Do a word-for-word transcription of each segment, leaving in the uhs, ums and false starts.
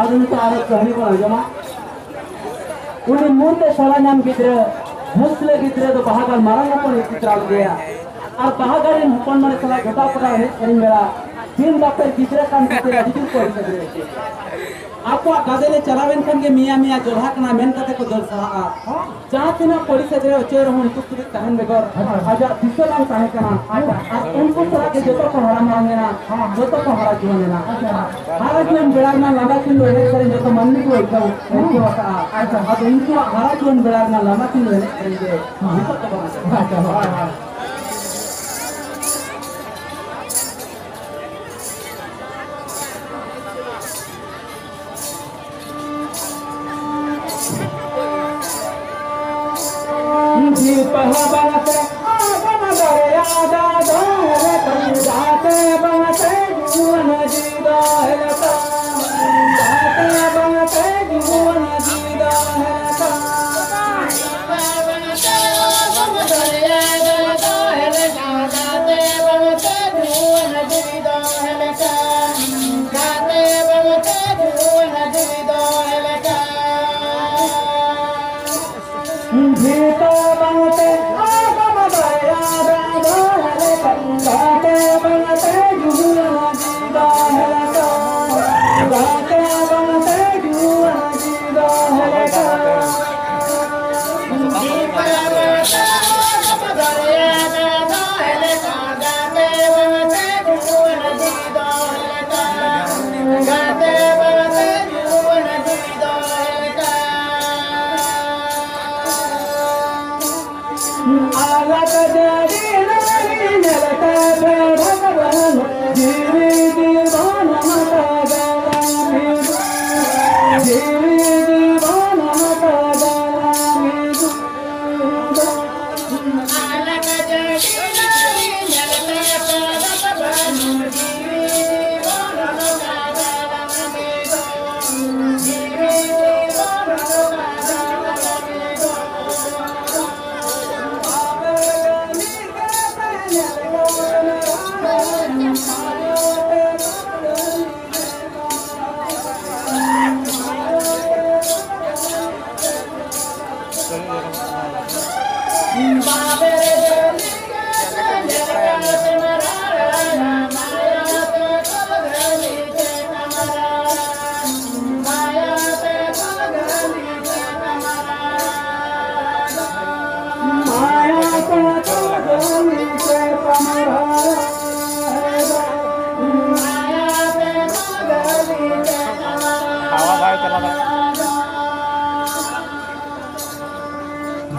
ᱟᱫᱚ ᱱᱤᱛᱚᱜ ᱟᱨᱚ ᱠᱟᱹᱦᱱᱤ ᱵᱚᱱ ᱟᱸᱡᱚᱢᱟ᱾ ᱩᱱᱤ ᱢᱩᱨ ᱛᱮ ᱥᱟᱞᱟ ᱧᱟᱢ ᱜᱤᱫᱽᱨᱟᱹ, ᱢᱩᱥᱞᱟᱹ ᱜᱤᱫᱽᱨᱟᱹ ᱫᱚ ᱵᱟᱦᱟᱜᱟᱲ ᱢᱟᱨᱟᱝ ᱦᱚᱯᱚᱱ ᱤᱫᱤ ᱛᱚᱨᱟ ᱞᱮᱫᱮᱭᱟ᱾ ᱟᱨ ᱵᱟᱦᱟᱜᱟᱲ ᱨᱮᱱ ᱦᱚᱯᱚᱱ ᱢᱚᱬᱮ ᱥᱟᱞᱟᱜ ᱜᱚᱴᱟ ᱯᱟᱲᱟ ᱮᱱᱮᱡ ᱥᱮᱨᱮᱧ ᱵᱮᱲᱟ ᱫᱤᱱ ᱵᱟᱯᱮᱨ ᱜᱤᱫᱽᱨᱟᱹ ᱠᱟᱱ ᱠᱷᱟᱹᱛᱤᱨ ᱟᱹᱰᱤ ᱡᱳᱨ ᱠᱚ ᱟᱹᱲᱤᱥ ᱟᱹᱫᱨᱟᱹ ᱟᱠᱟᱱᱟ᱾ ᱟᱠᱚᱣᱟᱜ ᱜᱟᱫᱮᱞ ᱮ ᱪᱟᱞᱟᱣ ᱮᱱ ᱠᱷᱟᱱ ᱜᱮ ᱢᱤᱭᱟ ᱢᱤᱭᱟ ᱡᱚᱞᱦᱟ ᱠᱟᱱᱟ ᱢᱮᱱ ᱠᱟᱛᱮ ᱠᱚ ᱫᱟᱹᱲ ᱥᱟᱦᱟᱜᱼᱟ᱾ ᱡᱟᱦᱟᱸ ᱛᱤᱱᱟᱹᱜ ᱯᱚᱨᱤᱥᱮᱫ ᱨᱮ ᱚᱪᱚᱭ ᱨᱮᱦᱚᱸ ᱩᱱᱠᱩ ᱛᱩᱞᱩᱡ ᱛᱟᱦᱮᱱ ᱵᱮᱜᱚᱨ ᱟᱡᱟᱜ ᱫᱤᱥᱟᱹ ᱵᱟᱝ ᱛᱟᱦᱮᱸ ᱠᱟᱱᱟ᱾ ᱟᱨ ᱩᱱᱠᱩ ᱥᱟᱞᱟᱜ ᱜᱮ ᱡᱚᱛᱚ ᱠᱚ ᱦᱟᱨᱟ ᱢᱟᱨᱟᱝ ᱮᱱᱟ, ᱡᱚᱛᱚ ᱠᱚ ᱦᱟᱨᱟ ᱡᱩᱣᱟᱹᱱ ᱮᱱᱟ᱾ ᱦᱟᱨᱟ ᱡᱩᱣᱟᱹᱱ ᱵᱮᱲᱟ ᱨᱮᱱᱟᱜ ᱞᱟᱸᱫᱟ ᱠᱤᱱ ᱫᱚ ᱮᱱᱮᱡ ᱥᱮᱨᱮᱧ ᱡᱚᱛᱚ ᱢᱟᱹᱱᱢᱤ ᱠᱚ ᱟᱹᱭᱠᱟᱹᱣ, ᱟᱹᱭᱠᱟᱹᱣ ᱟᱠᱟᱫᱼᱟ᱾ ᱟᱫᱚ ᱩᱱᱠᱩᱣᱟᱜ ᱦᱟᱨᱟ ᱡᱩᱣᱟᱹᱱ ᱵᱮᱲᱟ ᱨᱮᱱᱟᱜ ᱞᱟᱸᱫᱟ ᱠᱤᱱ ᱫᱚ ᱮᱱᱮᱡ ᱥᱮᱨᱮᱧ ᱜᱮ ᱱᱤᱛᱚᱜ ᱫᱚ ᱵᱟᱝ ᱟᱸᱡᱚᱢᱚᱜ ᱠᱟᱱᱟ᱾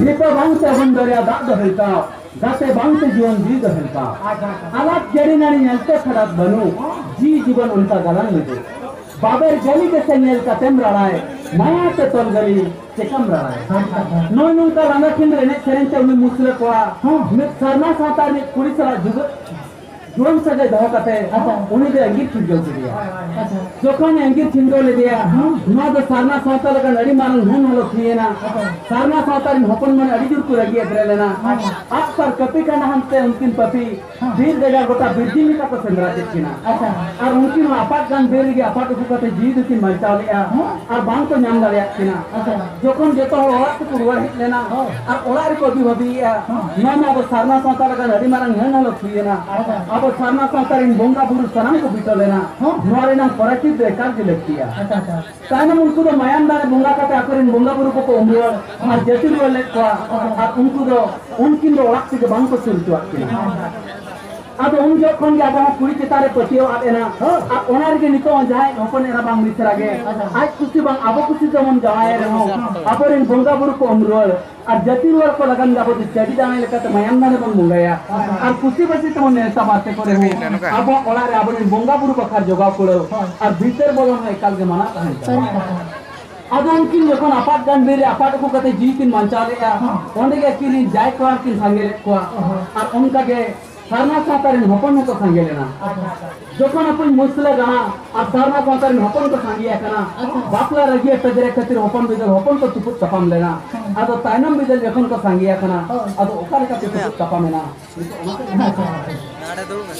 ᱱᱤᱛᱚᱜ ᱵᱟᱝ ᱛᱮ ᱦᱩᱢ ᱫᱚᱨᱭᱟ ᱫᱟᱜ ᱫᱚ ᱦᱮᱞᱠᱟᱣ, ᱜᱟᱛᱮ ᱵᱟᱝ ᱛᱮ ᱡᱤᱭᱚᱱ ᱡᱤᱣᱤ ᱫᱚ ᱦᱮᱞᱠᱟᱣ᱾ ᱟᱪᱪᱷᱟ, ᱟᱪᱪᱷᱟ᱾ ᱟᱞᱟᱫ ᱡᱟᱹᱲᱤ ᱱᱟᱹᱲᱤ ᱧᱮᱞᱛᱮ ᱯᱷᱮᱰᱟᱛ ᱵᱟᱹᱱᱩᱜ, ᱡᱤᱣᱤ ᱡᱤᱵᱚᱱ ᱚᱱᱠᱟ ᱜᱟᱞᱟᱝ ᱢᱮᱫᱩ᱾ ᱵᱟᱵᱮᱨ ᱡᱟᱹᱞᱤ ᱜᱮᱥᱮ ᱧᱮᱞ ᱠᱟᱛᱮᱢ ᱨᱟᱲᱟᱭ, ᱢᱟᱭᱟ ᱛᱮ ᱛᱚᱞ ᱜᱟᱹᱞᱤ ᱪᱮᱠᱟᱢ ᱨᱟᱲᱟᱭ᱾ ᱟᱪᱪᱷᱟ, ᱟᱪᱪᱷᱟ᱾ ᱱᱚᱜᱼᱚᱭ ᱱᱚᱝᱠᱟ ᱞᱟᱸᱫᱟ ᱠᱷᱮᱞ ᱨᱮ ᱮᱱᱮᱡ ᱥᱮᱨᱮᱧ ᱛᱮ ᱩᱱᱤ ᱢᱩᱥᱞᱟᱹ ᱠᱚᱲᱟ ᱦᱚᱸ᱾ ᱢᱤᱫ ᱥᱟᱨᱱᱟ ᱥᱟᱶᱛᱟ ᱨᱤᱱᱤᱡ ᱠᱩᱲᱤ ᱥᱟᱞᱟᱜ ᱡᱩᱫᱟᱹ ᱡᱩᱣᱟᱹᱱ ᱥᱟᱹᱜᱟᱹᱭ ᱫᱚᱦᱚ ᱠᱟᱛᱮ ᱟᱪᱪᱷᱟ᱾ ᱩᱱᱤ ᱫᱚ ᱟᱸᱜᱤᱨ ᱪᱷᱤᱱᱜᱟᱹᱣ ᱠᱮᱫᱮᱭᱟ᱾ ᱟᱪᱪᱷᱟ᱾ ᱡᱚᱠᱷᱚᱱ ᱟᱸᱜᱤᱨ ᱪᱷᱤᱱᱜᱟᱹᱣ ᱞᱮᱫᱮᱭᱟ, ᱦᱩᱸ᱾ ᱱᱚᱣᱟ ᱫᱚ ᱥᱟᱨᱱᱟ ᱥᱟᱶᱛᱟ ᱞᱟᱹᱜᱤᱫ ᱟᱹᱰᱤ ᱢᱟᱨᱟᱝ ᱦᱟᱹᱱ ᱦᱟᱞᱚᱛ ᱦᱩᱭᱮᱱᱟ᱾ ᱟᱪᱪᱷᱟ᱾ ᱥᱟᱨᱱᱟ ᱥᱟᱶᱛᱟ ᱨᱮᱱ ᱦᱚᱯᱚᱱ ᱢᱟᱹᱱ ᱟᱹᱰᱤ ᱡᱳᱨ ᱠᱚ ᱨᱟᱹᱜᱤ ᱮᱫᱨᱮ ᱞᱮᱱᱟ᱾ ᱦᱩᱸ᱾ ᱟᱜ ᱥᱟᱨ ᱠᱟᱹᱯᱤ ᱠᱟᱸᱰᱟ ᱦᱟᱱᱛᱮ ᱩᱱᱠᱤᱱ ᱯᱟᱹᱯᱤ ᱦᱩᱸ᱾ ᱵᱤᱨ ᱜᱟᱡᱟᱲ ᱜᱚᱴᱟ ᱵᱤᱨ ᱡᱤᱣᱤ ᱞᱮᱠᱟ ᱠᱚ ᱥᱮᱸᱫᱽᱨᱟ ᱠᱮᱫ ᱠᱤᱱᱟ᱾ ᱟᱪᱪᱷᱟ᱾ ᱟᱨ ᱩᱱᱠᱤᱱ ᱦᱚᱸ ᱟᱯᱟᱛ ᱜᱟᱱ ᱵᱤᱨ ᱨᱮᱜᱮ ᱟᱯᱟᱛ ᱩᱠᱩ ᱠᱟᱛᱮ ᱡᱤᱣᱤ ᱫᱚᱠᱤᱱ ᱵᱟᱧᱪᱟᱣ ᱞᱮᱫᱼᱟ᱾ ᱦᱩᱸ᱾ ᱟᱨ ᱵᱟᱝ ᱠᱚ ᱧᱟᱢ ᱫᱟᱲᱮᱭᱟᱜ ᱠᱤᱱᱟ᱾ ᱟᱪᱪᱷᱟ᱾ ᱡᱚᱠᱷᱚᱱ ᱡᱚᱛᱚ ᱦᱚᱲ ᱚᱲᱟᱜ ᱛᱮᱠᱚ ᱨᱩᱣᱟᱹᱲ ᱦᱮᱡ ᱞᱮᱱᱟ ᱦᱩᱸ᱾ ᱟᱨ ᱚᱲᱟᱜ ᱨᱮᱠᱚ ᱟᱹᱵᱤ ᱵᱷᱟᱹᱵᱤᱭᱮᱫᱼᱟ, ᱦᱩᱸ᱾ ᱱᱚᱣᱟ ᱢᱟ ᱟᱵᱚ ᱥᱟᱨᱱᱟ ᱥᱟᱶᱛᱟ ᱞᱟᱹᱜᱤᱫ ᱟᱹᱰᱤ ᱢᱟᱨᱟᱝ ᱦᱟᱹᱱ ᱦᱟᱞᱚᱛ ᱦᱩᱭᱮᱱᱟ᱾ ᱟᱪᱪᱷᱟ᱾ ᱟᱵᱚ ᱥᱟᱨᱱᱟ ᱥᱟᱶᱛᱟ ᱨᱮᱱ ᱵᱚᱸᱜᱟ ᱵᱩᱨᱩ ᱥᱟᱱᱟᱢ ᱠᱚ ᱵᱤᱛᱚᱞ ᱮᱱᱟ᱾ ᱦᱩᱸ᱾ ᱱᱚᱣᱟ ᱨᱮᱱᱟᱜ ᱯᱚᱨᱟᱪᱤᱛ ᱫᱚ ᱮᱠᱟᱞ ᱜᱮ ᱞᱟᱹᱠᱛᱤᱭᱟ᱾ ᱟᱪᱪᱷᱟ, ᱟᱪᱪᱷᱟ᱾ ᱛᱟᱭᱱᱚᱢ ᱩᱱᱠᱩ ᱫᱚ ᱢᱟᱭᱟᱢ ᱫᱟᱨᱮ ᱵᱚᱸᱜᱟ ᱠᱟᱛᱮ ᱟᱠᱚᱨᱮᱱ ᱵᱚᱸᱜᱟ ᱵᱩᱨᱩ ᱠᱚᱠᱚ ᱩᱢᱨᱟᱹᱲ ᱟᱨ ᱡᱟᱹᱛᱤ ᱨᱩᱣᱟᱹᱲ ᱞᱮᱫ ᱠᱚᱣᱟ᱾ ᱟᱨ ᱩᱱᱠᱩ ᱫᱚ, ᱩᱱᱠᱤᱱ ᱫᱚ ᱚᱲᱟᱜ ᱛᱮᱜᱮ ᱵᱟᱝ ᱠᱚ ᱥᱩᱨ ᱦᱚᱪᱚᱣᱟᱜ ᱠᱤᱱᱟ᱾ ᱟᱫᱚ ᱩᱱ ᱡᱚᱠᱷᱚᱱ ᱜᱮ ᱟᱵᱚ ᱦᱚᱸ ᱠᱩᱲᱤ ᱪᱮᱛᱟᱱ ᱨᱮ ᱯᱟᱹᱛᱭᱟᱹᱣ ᱟᱫ ᱮᱱᱟ᱾ ᱟᱨ ᱚᱱᱟ ᱨᱮᱜᱮ ᱱᱤᱛᱚᱜ ᱦᱚᱸ ᱡᱟᱦᱟᱸᱭ ᱦᱚᱯᱚᱱ ᱮᱨᱟ ᱵᱟᱝ ᱢᱤᱥᱨᱟ ᱜᱮ ᱟᱡ ᱠᱩᱥᱤ ᱵᱟᱝ ᱟᱵᱚ ᱠᱩᱥᱤ ᱛᱮᱵᱚᱱ ᱡᱟᱶᱟᱭ ᱨᱮᱦᱚᱸ ᱟᱵᱚᱨᱮᱱ ᱵᱚᱸᱜᱟ ᱵᱩᱨᱩ ᱠᱚ ᱩᱢᱨᱟᱹᱲ ᱟᱨ ᱡᱟᱹᱛᱤ ᱨᱩᱣᱟᱹᱲ ᱠᱚ ᱞᱟᱜᱟᱱ ᱜᱮ ᱟᱵᱚ ᱫᱚ ᱪᱟᱹᱰᱤ ᱫᱟᱲᱮ ᱞᱮᱠᱟᱛᱮ ᱢᱟᱭᱟᱢ ᱫᱟᱲᱮ ᱵᱚᱱ ᱵᱚᱸᱜᱟᱭᱟ᱾ ᱟᱨ ᱠᱩᱥᱤ ᱵᱟᱹᱥᱤ ᱛᱮᱵᱚᱱ ᱱᱮᱣᱛᱟ ᱵᱟᱨᱛᱮ ᱠᱚᱨᱮ ᱦᱚᱸ ᱟᱵᱚᱣᱟᱜ ᱚᱲᱟᱜ ᱨᱮ ᱟᱵᱚᱨᱮᱱ ᱵᱚᱸᱜᱟ ᱵᱩᱨᱩ ᱵᱟᱠᱷᱟᱨ ᱡᱚᱜᱟᱣ ᱠᱩᱲᱟᱹᱣ ᱟᱨ ᱵᱷᱤᱛᱟᱹᱨ ᱵᱚᱞᱚᱱ ᱦᱚᱸ ᱮᱠᱟᱞ ᱜᱮ ᱢᱟᱱᱟ ᱛᱟᱦᱮᱱ ᱠᱟᱱᱟ᱾ ᱟᱫᱚ ᱩᱱᱠᱤᱱ ᱡᱚᱠᱷᱚᱱ ᱟᱯᱟᱛ ᱜᱟᱱ ᱵᱤᱨ ᱨᱮ ᱟᱯᱟᱛ ᱩᱠᱩ ᱠᱟᱛᱮ ᱡᱤᱣᱤ ᱠᱤᱱ ᱵᱟᱧᱪᱟᱣ ᱞᱮᱫᱼᱟ, ᱚᱸᱰᱮ ᱜᱮ ᱟᱹᱠᱤᱱ ᱨᱤᱱ ᱡᱟᱭ ᱠᱚᱲᱟ ᱠᱤᱱ ᱥᱟᱸᱜᱮ ᱞᱮᱫ ᱠᱚᱣᱟ᱾ ᱟᱨ ᱚᱱᱠᱟ ᱜᱮ ᱥᱟᱨᱱᱟ ᱥᱟᱶᱛᱟ ᱨᱮᱱ ᱦᱚᱯᱚᱱ ᱦᱚᱸᱠᱚ ᱥᱟᱸᱜᱮ ᱞᱮᱱᱟ᱾ ᱡᱚᱠᱷᱚᱱ ᱟᱠᱚ ᱢᱩᱥᱞᱟᱹ ᱜᱟᱬᱟ ᱟᱨ ᱥᱟᱨᱱᱟ ᱥᱟᱶᱛᱟ ᱨᱮᱱ ᱦᱚᱯᱚᱱ ᱠᱚ ᱥᱟᱸᱜᱮ ᱟᱠᱟᱱᱟ, ᱵᱟᱯᱞᱟ ᱨᱟᱹᱜᱤ ᱯᱮᱫᱨᱮ ᱠᱷᱟᱹᱛᱤᱨ ᱦᱚᱯᱚᱱ ᱵᱤᱫᱟᱹᱞ ᱦᱚᱯᱚᱱ ᱠᱚ ᱛᱩᱯᱩᱫ ᱛᱟᱯᱟᱢ ᱞᱮᱱᱟ᱾ ᱟᱫᱚ ᱛᱟᱭᱱᱚᱢ ᱵᱤᱫᱟᱹᱞ ᱡᱚᱠᱷᱚᱱ ᱠᱚ ᱥᱟᱸᱜᱮ ᱟᱠᱟᱱᱟ, ᱟᱫᱚ ᱚᱠᱟ ᱞᱮᱠᱟᱛᱮ ᱛᱩᱯᱩᱫ ᱛᱟᱯᱟᱢ ᱮᱱᱟ? ᱱᱤᱛᱚᱜ ᱚᱱᱟ ᱠᱚ ᱱᱚᱰᱮ ᱫᱩᱲᱩᱵ ᱢᱮ᱾